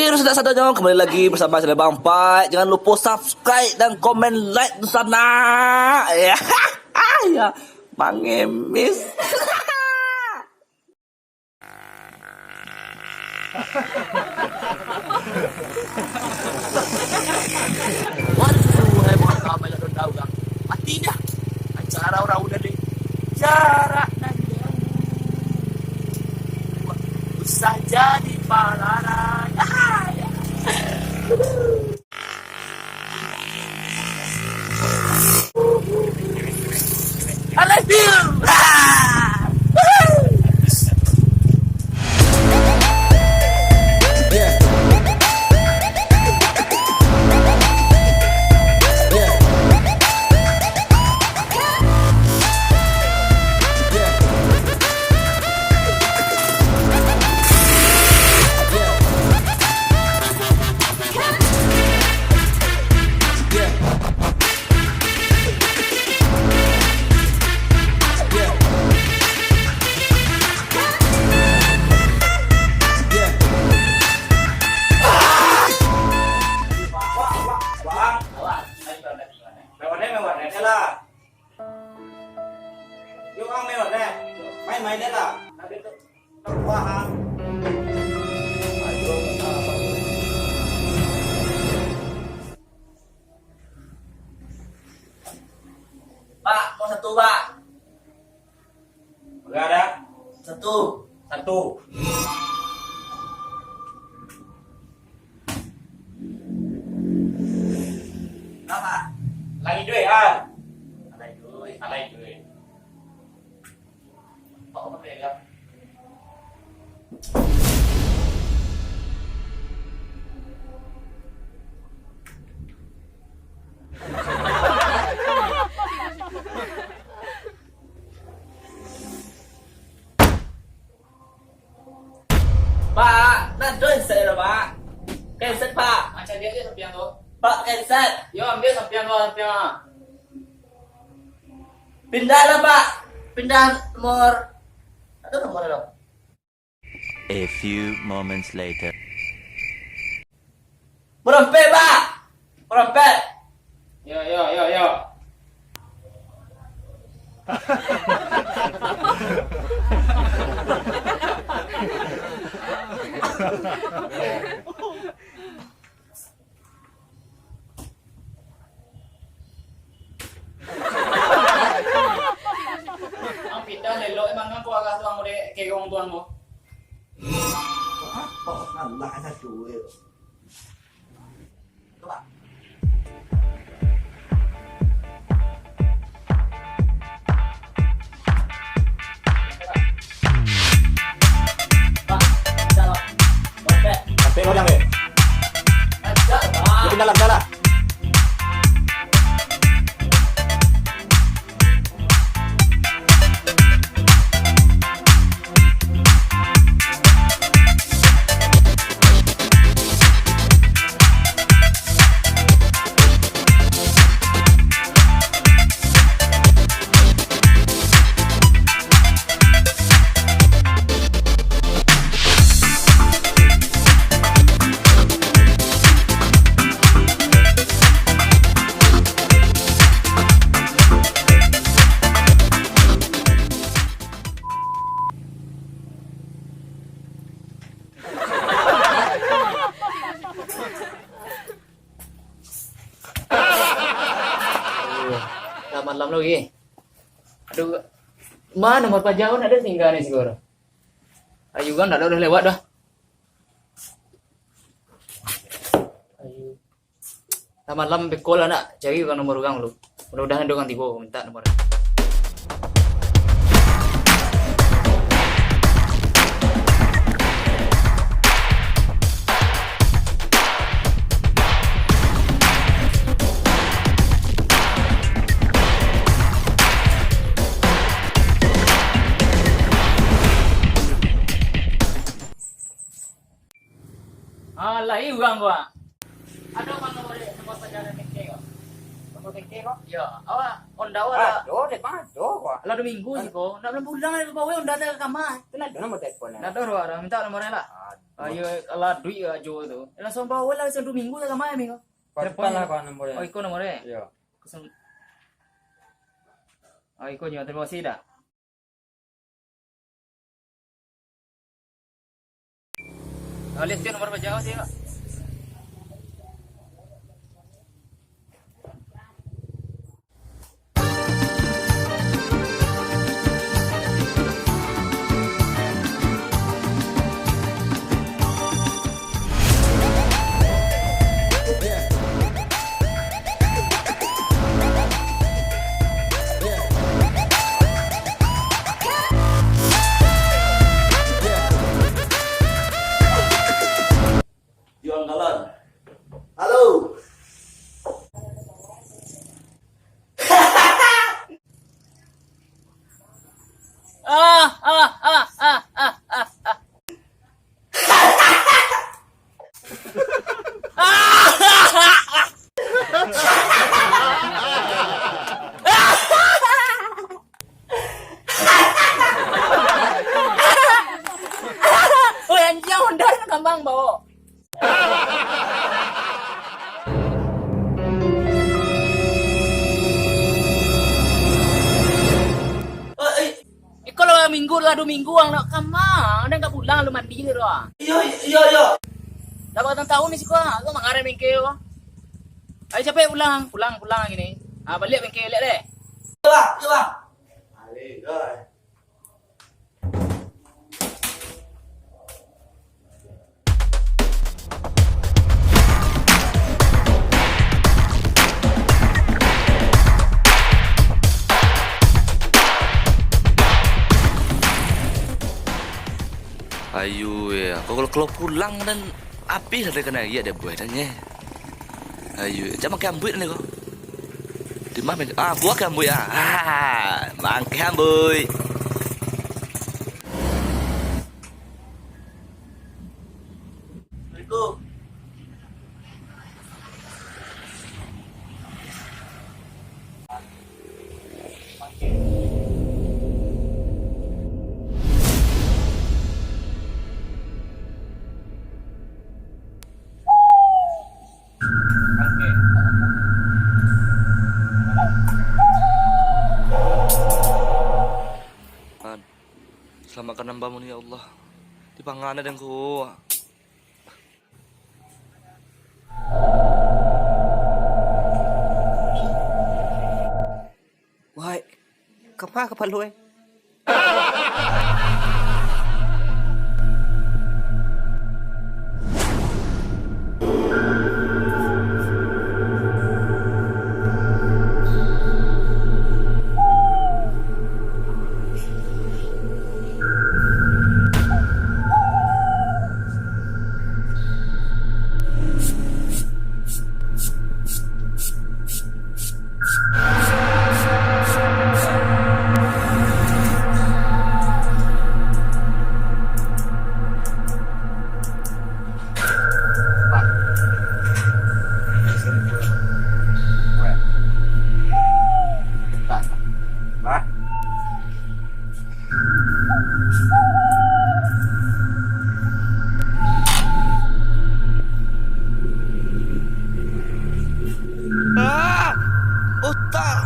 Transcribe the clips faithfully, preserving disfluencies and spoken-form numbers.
Oke, sanak sadonyo, kembali lagi bersama saya Bang Pai. Jangan lupa subscribe dan komen like di sana. Ya, ya, mangemis. Waduh, heboh lah banyak daun-daun, kan. Mati dah. Acara urang udah deh. Jarak nan jauh. Usah jadi palarai. Ah, ya. I love you. Ah. Mewah-mewah lah. Main-main lah. Wah. Pak, mau satu, Pak. Berapa? Satu. Satu. Berapa? Lagi duit, ah. Alai duit. Alai duit. Pak, nak join saya dong, Pak. Cancel, Pak. Macam dia je sampiang tu. Pak, cancel. Yo, ambil sampiang tu, sampiang. Pindah lah, Pak. Pindah nomor. Ada nomor dong. A few moments later. Merampek, Pak! Merampek! Yo, yo, yo, yo. Ang pindah lelok emang ngangko agak tuang udah kegong tuang mo. Apa malah ada duit? Coba. Sampai kau jangan. Dia pindah lah, pindah lah. Lah malam lagi. Aduh, ma nomor paja ko ndak ado singgah ni, siguro. Ayu kan ndak ado, udah lewat dah. Ayu. Lah malam beko lah nak cari urang nomor urang dulu. Mudah-mudahan ado urang tibo minta nomor. Ah, lai urang ko, ah. Ado mano boleh nomor paja bengke ko? Nomor bengke ko? Yo, awak Honda awak lah. Ado, dek ado ko. Lah duo minggu siko, ndak pulang-pulang dari Papua, Honda teh ka kamar. Tu ndak ado nomor telepon. Ndak ado, minta nomornyo lah. Ado. Ayo, alah, duit ajo tu. Langsuang bawa lah, satu minggu dah kamari ko. Cepat lah, kawan, nomornya. Oh, iko nomornya? Iya. Kosong. Oh, iko nyo, terima kasih dah. Lihat tu nomor paja sih, Pak. Juang galon. Halo. Ah, ah, ah, ah, ah, ah, ah. Oi, anjiang, Honda nan kambang bawa. Oi, oi. Iko lah minggu lah, duo minggu ang nak kama, ang dak pulang, lu mandi tu ah. Iyo, iyo, iyo. Dah batang tahun di siko, ah. Aku mangarah bengkel ko. Ayo capek pulang, pulang, pulang gini. Ah, baliak bengkel, baliak deh. Iyo, Bang, iyo, Bang. Alih, dah. Ayo, ya. Kau kalau, kalau pulang dan habis ada kena iya deh buah dan ye. Ayo, cak makan ambuik ni kau. Di mana? Ah, buah ke ambuik ah. Ah, makan ambuik. Assalamualaikum. Selamatkan hamba-Mu ni, ya Allah. Dipangan den ko. Wai, kama kapalo, eh? Ah! Otak!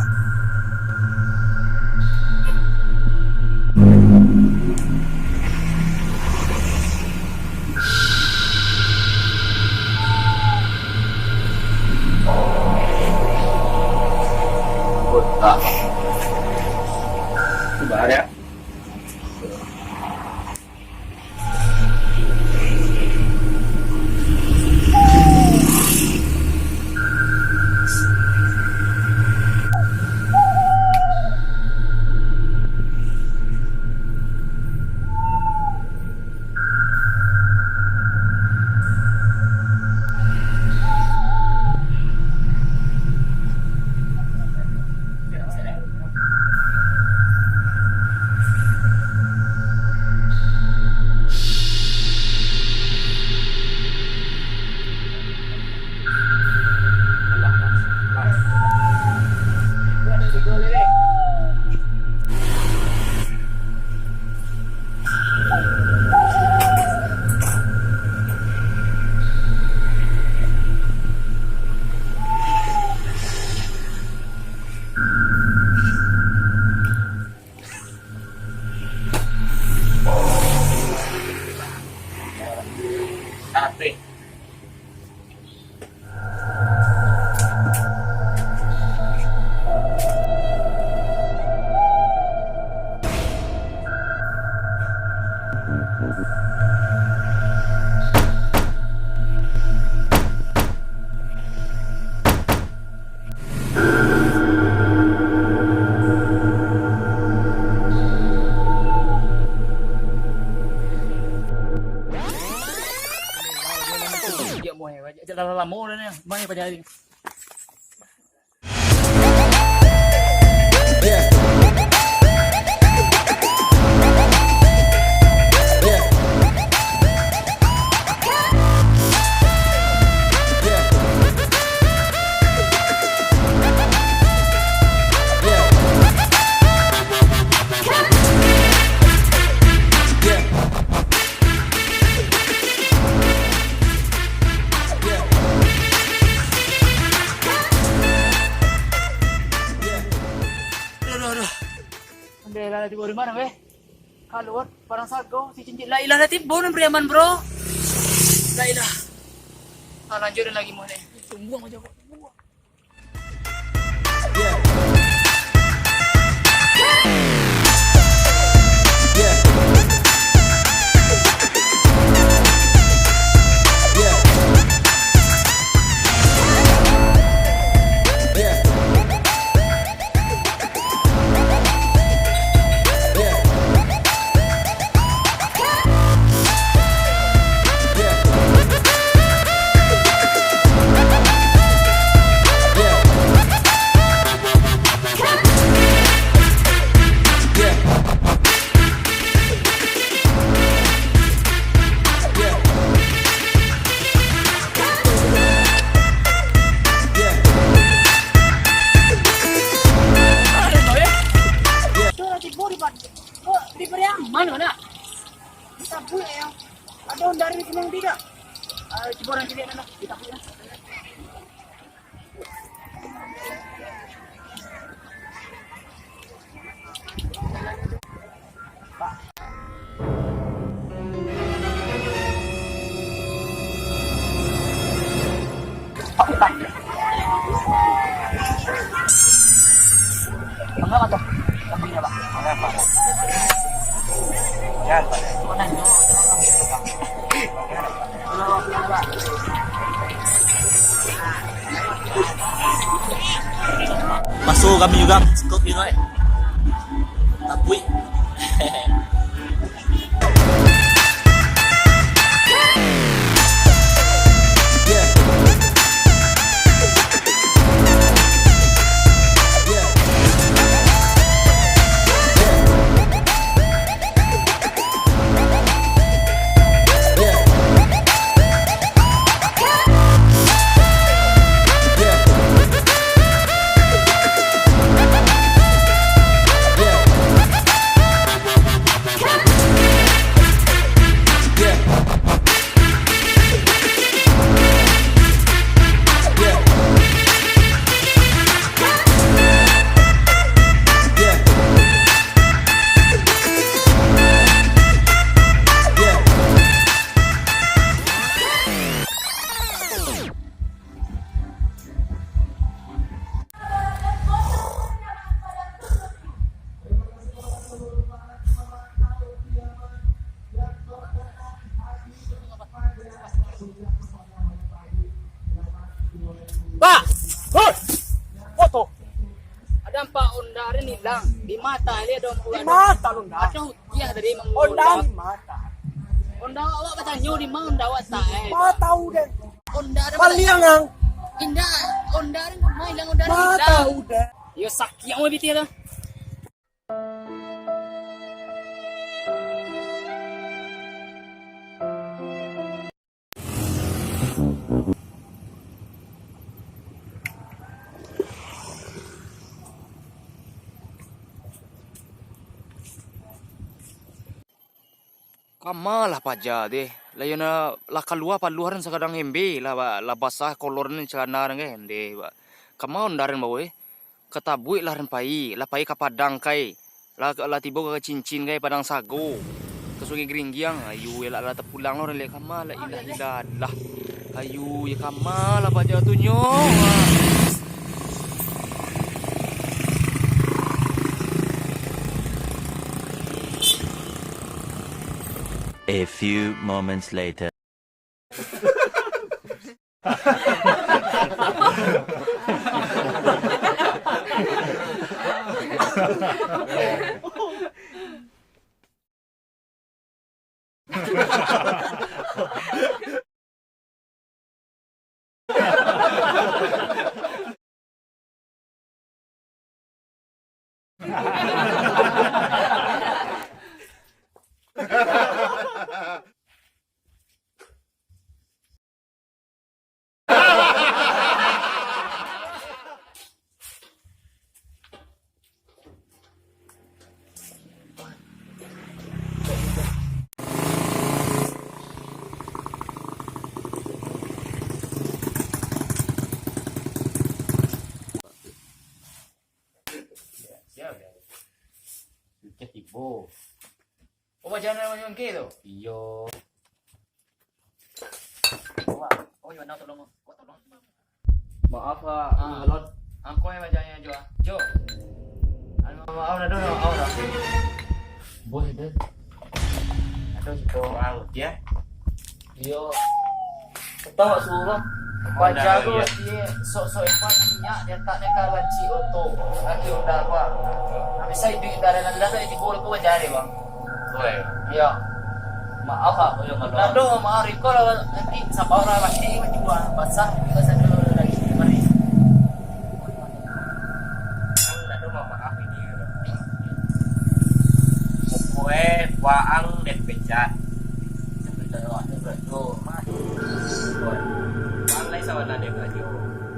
Otak. Coba ya. Mau dah ni, mai pajari. Aduh, aduh, aduh. Ondeh lah, tibo di ma, weh? Kaluar, Padang Sago, si cincin. La ilah, lah tibo nan Pariaman, bro. La ilah. Ah, lanjut lagi, mo, ni. Tunggu aja, kok. Di Pariaman, mana? Kita buat ya. Ada ondeh dari Gunung Tiga. Ah, cuba orang cari, mana? Kita buat ya. Masuk kami juga, skop gitu, eh. Tapuik. Pak! Hoi! Foto! Ada nampak onda ni hilang. Di mata dia ada. Di mata onda. Ada hutiah tadi. Onda di mata. Onda awak batanyo di ma onda awak tak, eh? Ma tahu deh. Onda ada. Paliang, ang. Indak, onda ada ma hilang, onda ada hilang. Ma tahu deh. Yo, sakik awak bitia tu. Kama lah paja deh, lah iyo na, lah kalua paluah den sagadang embe, lah ba-, lah basah kolor ni calana den, eh, ndeh, ba-, kama onda den bawa, eh? Ka tabuik lah den pai, lah pai ka Padang kai, lah, lah tibo ka Cincin kai, Padang Sago, ka Sungai Geringgiang. Ayu, elak lah tapulang lah, lek kama, la ilaha illallah. Ayu, yo kama lah paja tu nyo. A few moments later. Siap, ya. Sudah tibo. Oh, bajalan macam ke tu? Iyo. Wah, oh, yo, nak tolong. Kau tolong. Maaf, Kak. Ah. Ngelot. Angko yang bajalannya, Jo. Jo. Anu, maaf dah, dah, maaf dah. Bos, dah. Aduh, situ. Maaf, ya. Iyo. Ketawa suruh lah. Bajago, iyo. Dia sok-sok hebat, minyak dia tak ada kalah cik oto. Lagi udah apa? Habis saya duit dari nanda saya di bol tu aja deh, Bang. Woi. Iyo. Maaf, Pak. Oh, iyo, maaf. Nado, maaf, Riko lah, nanti sabar lah, pasti macam buah basah, basah dulu lagi, mari. Ang nado mamaaf ini. Pokoknya, waang den pecat. Waang lai sawana den karajo.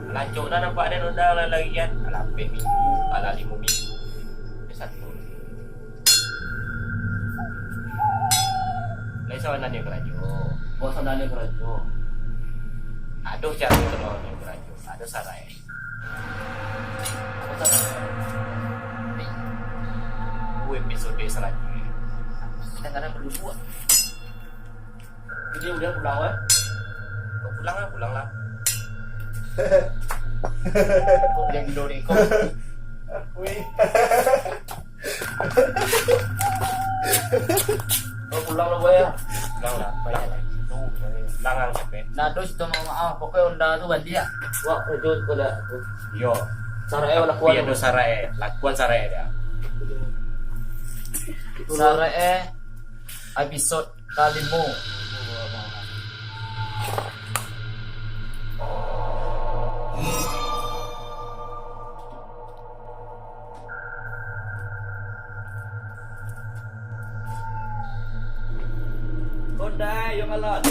Lancok dah nampak den udah larian. Alah ampek minggu, alah limo minggu. Satu. Lai sawana den karajo. Kok sawana den karajo? Aduh, caro sawana den karajo. Aduh, sarai. Tunggu episode salanjuiknyo. Kadang-kadang balubuak. Jadi udah pulang, weh? Kok pulang lah, pulang lah. Kok yang Indo ni, kok? Weh. Oh, pulang lah, boy, ya. Pulang lah, banyak lagi. Pulang lah, capek. Nah, terus itu mau maaf, pokoknya Honda tu balik ya. Wah, itu kau dah. Yo. Sarai lakuan. Iya, tu sarai. Lakuan sarai dia. Sarai, eh, episode kalimo. Kondai, yo ngalon.